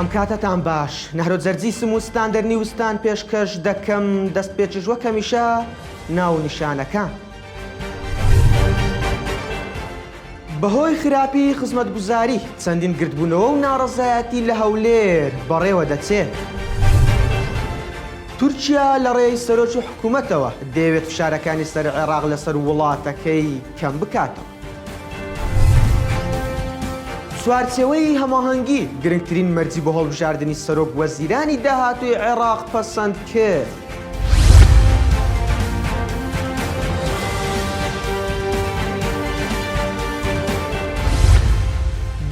ئەم کاتەتان باش نەهرۆ جەرجیسم و ستاندەر نیوزتان پێشکەش دەکەم دەست پێکیش وەک هەمیشە ناونیشانەکان. بەهۆی خراپی خزمەتگوزاری چەندین گردبوونەوە و ناڕەزایەتی لە هەولێر بەڕێوە دەچێت. تورکیا لە ڕێی سەرۆکی حکوومەتەوە دەیەوێت فشارەکانی سەر عێراق لەسەر وڵاتەکەی کەم بکاتەوە. چوارچێوەی هەماهەنگی گرنگترین مەرجی بۆ هەڵبژاردنی سەرۆک وەزیرانی داهاتووی عێراق پەسەند کرد.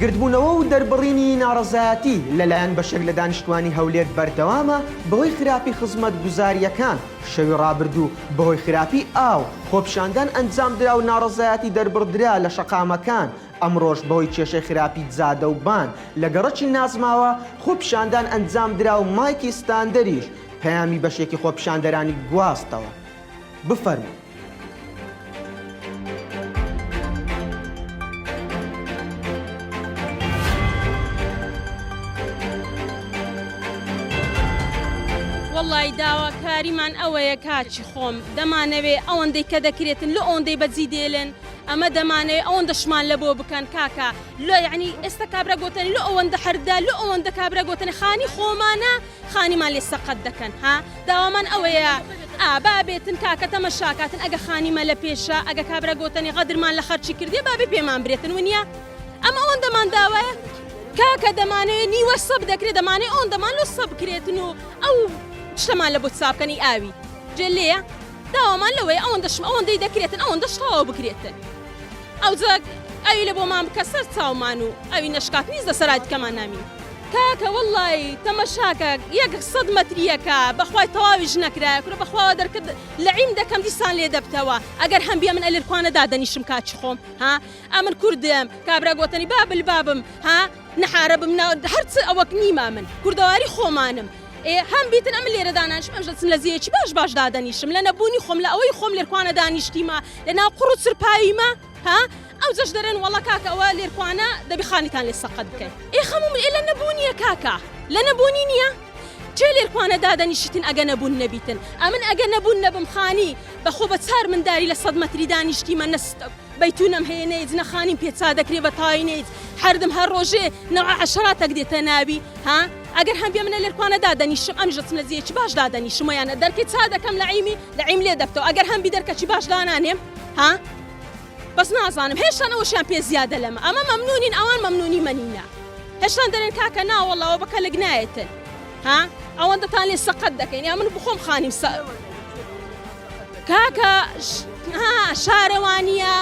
گردبوونەوە و دەربڕینی ناڕەزایەتی لەلایەن بەشێک لە دانیشتوانی هەولێر بەردەوامە بەهۆی خراپی خزمەتگوزارییەکان، شەوی ڕابردوو بەهۆی خراپی ئاو خۆپیشاندان ئەنجامدرا و ناڕەزایەتی دەربڕدرا لە شەقامەکان، ئەمڕۆش بەهۆی کێشەی خراپی جادە و بان لە گەڕەکی نازماوە خۆپیشاندان ئەنجامدرا و مایکی ستاندەریش پەیامی بەشێکی خۆپیشاندەرانی گواستەوە. بفەرموون. وەڵی داواکاریمان ئەوەیە کاکی خۆم دەمانەوێ ئەوەندەی کە دەکرێتن لە ئەوەندەی بەجی دێلن ئەمە دەمانەوێ ئەوەندەشمان لە بۆ بکەن کاکە لۆ یعنی ئێستا کابرا گۆتەنی لۆ ئەوەندە حەردا لۆ ئەوەندە کابرا گۆتەنی خانی خۆمانە خانیمان لێ سەقەت دەکەن ها داوامان ئەوەیە ئا با بێتن کاکە تەمەشاکاتن ئەگە خانیمە لە پێشە ئەگە کابرا گۆتەنی غەدرمان لە خەرچی کردیە با بێ پێمان برێتن ونیە ئەمە ئەوەندەمان داوایە کاکە دەمانەوێ نیوە سەب دەکرێت دەمانەوێ ئەوەندەمان لۆ سەب بکرێتن و ئەو شتەمان لە بۆ چابکەنی ئاوی جێ لێیە داوامان لەوەیە ئەوەندەشم ئەوەندەی دەکرێتن ئەوەندەش تەواو بکرێتن ئەوجا ئەوی لە بۆمان بکە سەر چاومان و ئەوی نەشکات نیز لە سەرای دکەمان نامین. کاکە وەڵای تەمەشاکە یەک سەد مەتریەکە بەخوای تەواویش نەکرایە کورە بەخواوە دەرکرد لەعیم دەکەم دیسان لێ دەبتەوە ئەگەر هەم بیە من ئەلرکوانە دادەنیشم کاکی خۆم ها ئەمن کوردم کابرا گۆتەنی بابل بابم ها نەحارەبم نە هەر چ ئەوەک نیمە من کوردەواری خۆمانم ئێ هەم بیتن ئەمن لێرە دانانیشم ئەمش دەچم لە زێیەکی باش باش دادەنیشم لە نەبوونی خۆم لە ئەوەی خۆم لێرکوانە دانیشتیمە لە ناو قوڕ و چرپاویمە ها ئەو جەش دەرێن وەڵا کاکە ئەوە لێرکوانە دەبی خانیتان لێ سەقەت بکەین ئێ خەموم ئێ لە نەبوونیە کاکە لە نەبوونی نییە چێ لێرکوانە دادەنیشتن ئەگە نەبوون نەبیتن ئەمن ئەگە نەبوون نەبم خانی بەخۆ بە چار منداری لە سەد مەتری دانیشتیمە نەست بەیتونم هەیە نەیج نە خانیم پێ چا دەکرێ بە تاوی نەیج حەردم هەر ڕۆژێ نەوعە عەشراتەک دێتە ناوی ها ئەگەر هەم بێ منە لێرکوانە دادەنیشم ئەمیش دەچم لە جێیەکی باش دادەنیشم وەیانە دەرکەی چا دەکەم لە عیمی لە عیم لێ دەبتەوە ئەگەر هەم بی دەرکەچی باش دانانێم ها بەس نازانم هێشتان ئەوەشیان پێ زیادە لەمە ئەمە مەمنونین ئەوان مەمنونی مەنینە هێشتان دەرێن کاکە ناوەڵا ئەوە بە کەلک نایەتن ها ئەوەندەتان لێ سەقەت دەکەین یا من بخۆم خانیم سە کاکە ها شارەوانیە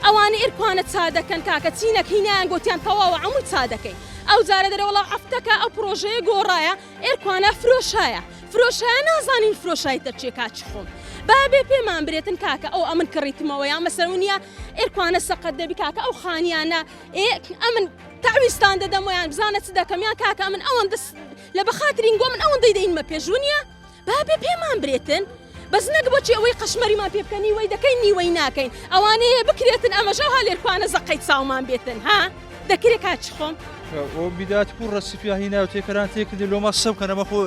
ئەوانە ئیرکوانە چا دەکەن کاکە چینەک هینایان گۆتیان تەواوە عەمووی چا دەکەین ئەو جارە دەرێ وەڵا عەفتەکە ئەو پرۆژەیە گۆڕایە ئێرکوانە فرۆشایە فرۆشایە نازانین فرۆشایتە چێ کاچی خۆم با بێ پێمان برێتن کاکە ئەو ئەمن کڕیتمەوە یا مەسەر نییە ئێرکوانە سەقەت دەبی کاکە ئەو خانیانە ئێ ئەمن تەعویزتان دەدەم ویان بزانە چ دەکەم یان کاکە ئەمن ئەوەندە لە بەخاترین گۆ من ئەوەندەی دەینمە پێشوو نییە با بێ پێمان برێتن بەس نەک بۆچی ئەوەی قەشمەریمان پێ بکەن نیوەی دەکەین نیوەی ناکەین ئەوانەیە بکرێتن ئەمەش ئەوها لێرکوانە زەقەی چاومان بێتن ها دەکرێ کاچی خۆم. ئەو بیدات کوڕ ڕەسیفیا هینا و تێکەران تێکردی لۆما قسە بکەن ئەمە خۆ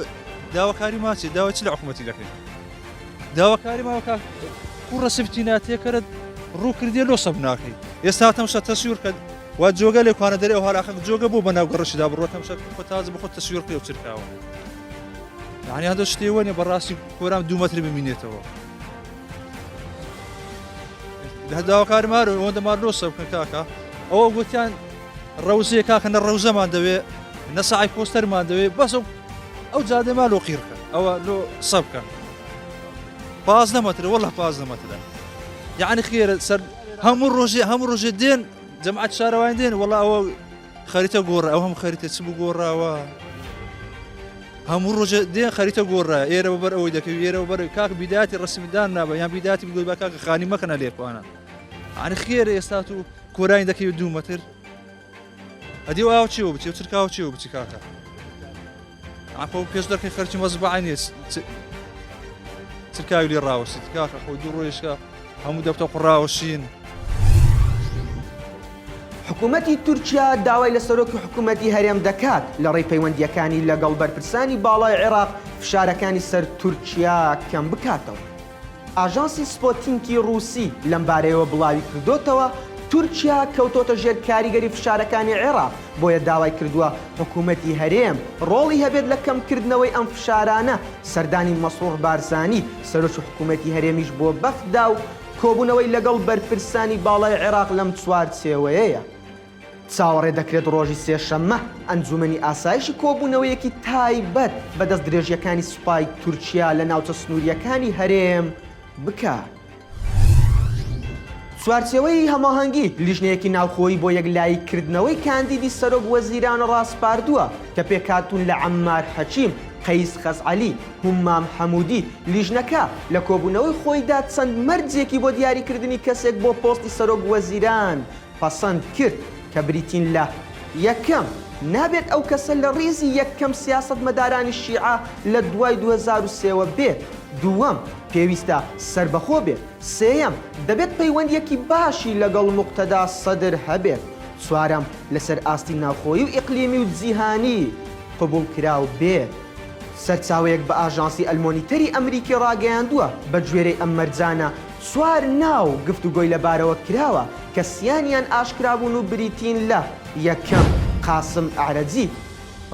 داواکاری ما چیە داوای چ لە حکوومەتی دەکەین داواکاری ما کاک کوڕ ڕەسیفتینا تێکەرت ڕوو کردیە لۆ سەب ناکەی ئێستا تەمشە تەسویر کە وا جۆگە لێ کوانە دەرێ ئەو هالاخە جۆگە بۆ بەناو گەڕشیدا بڕۆ تەمشە خۆ تازە بخۆ تەسویر کردی و چرکاوە یعنی هەندە شتێ وەنیە بەڕاستی کۆرام دوو مەتر بمینێتەوە داواکار مارۆ ئەوەندە مار لۆ سەر بکەن کاکە ئەوە گوتیان ڕەوزەیە کاکە نە ڕەوزەمان دەوێ نە سەعی پۆستەرمان دەوێ بەس ئەو جادە ما لۆ قیڕکە ئەوە لۆ سە بکەن پازدە مەترە وەڵە پازدە مەترە یعنی خێرە سەر هەموو ڕۆژێ هەموو ڕۆژێ دێن جەماعەت شارەوانی دێن وەڵا ئەوە خەریتە گۆڕە ئەو هەم خەریتە چ بوو گۆڕاوە هەموو ڕۆژێ دێن خەریتە گۆڕە ئێرە بەبەر ئەوەی دەکەوی ئێرە بەر کاک بیداتی ڕسمیدان نابە یان بیداتی بگوی بە کاکە خانی مەکەنە لێکوانە ئەنی خێرە ئێستا تو کۆرانی دەکەوی دوو مەتر ئەدی ئاو چیەوە بچێ چرکاو چیەوە بچی کاکە ئاخۆ پێش دەرکەی خەرچی مەزبعە نیە چرکاوی لێ ڕاوەسیت کاکە خۆ دوو ڕۆیشکە هەموو دەبتە قوڕاوەشین. حکوومەتی تورکیا داوای لە سەرۆکی حکوومەتی هەرێم دەکات لە ڕێی پەیوەندییەکانی لەگەڵ بەرپرسانی باڵای عێراق فشارەکانی سەر تورکیا کەم بکاتەوە. ئاژانسی سپۆتینکی ڕووسی لەمبارەیەوە بڵاویکردۆتەوە، تورکیا کەوتۆتە ژێر کاریگەری فشارەکانی عێراق، بۆیە داوای کردووە حکوومەتی هەرێم ڕۆڵی هەبێت لە کەمکردنەوەی ئەم فشارانە، سەردانی مەسڕوڕ بارزانی، سەرۆکی حکوومەتی هەرێمیش بۆ بەغدا و کۆبوونەوەی لەگەڵ بەرپرسانی باڵای عێراق لەم چوارچێوەیەیە. چاوەڕێ دەکرێت ڕۆژی سێشەممە ئەنجوومەنی ئاسایشی کۆبوونەوەیەکی تایبەت بە دەستدرێژییەکانی سوپای تورکیا لە ناوچە سنوورییەکانی هەرێم بکات. چوارچێوەی هەماهەنگی لیژنەیەکی ناوخۆیی بۆ یەکلاییکردنەوەی کاندیدی سەرۆک وەزیران ڕاسپاردووە کە پێکهاتوون لە عەممار حەکیم، قەیس خەزعەلی، هومام حەمودی، لیژنەکە لە کۆبوونەوەی خۆیدا چەند مەرجێکی بۆ دیاریکردنی کەسێک بۆ پۆستی سەرۆک وەزیران پەسەند کرد کە بریتین لە، یەکەم، نابێت ئەو کەسە لە ڕیزی یەکەم سیاسەتمەدارانی شیعە لە دوای 2003 وە بێت، دووەم، پێویستە سەربەخۆ بێت، سێیەم، دەبێت پەیوەندییەکی باشی لەگەڵ موقتەدا سەدر هەبێت، چوارەم، لەسەر ئاستی ناوخۆیی و ئیقلیمی و جیهانی قبوڵکراو بێت. سەرچاوەیەک بە ئاژانسی ئەلمۆنیتەری ئەمریکی ڕاگەیاندووە، بەگوێرەی ئەم مەرجانە، چوار ناو گفتوگۆی لەبارەوە کراوە کە سیانیان ئاشکرابوون و بریتین لە، یەکەم، قاسم ئەعرەجی،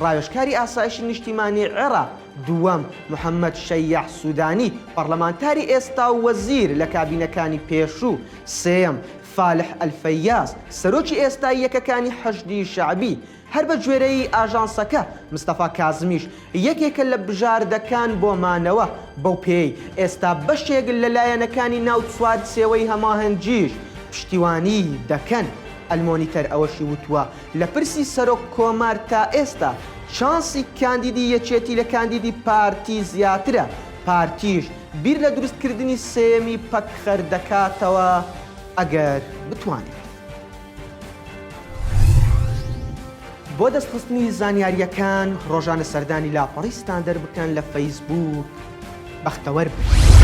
ڕاوێژکاری ئاسایشی نیشتیمانی عێراق، دووەم، محەمەد شەیاع سودانی، پەڕلەمانتاری ئێستا و وەزیر لە کابینەکانی پێشوو، سێیەم، فالح ئەلفەیاز، سەرۆکی ئێستای یەکەکانی حەشدی شەعبی. هەر بە گوێرەی ئاژانسەکە، مستەفا کازمیش یەکێکە لە بژاردەکان بۆ مانەوە، بەو پێیەی ئێستا بەشێک لە لایەنەکانی ناو چوارچێوەی هەماهەنگیش پشتیوانیی دەکەن. ئەلمۆنیتەر ئەوەشی وتووە، لە پرسی سەرۆک کۆمار تا ئێستا چانسی کاندیدی یەکێتی لە کاندیدی پارتی زیاترە، پارتیش بیر لە دروستکردنی سێیەمی پەکخەر دەکاتەوە ئەگەر بتوانێت. بۆ دەستخستنی زانیارییەکان ڕۆژانە سەردانی لاپەڕەی ستاندەر بکەن لە فەیسبووک. بەختەوەر بن.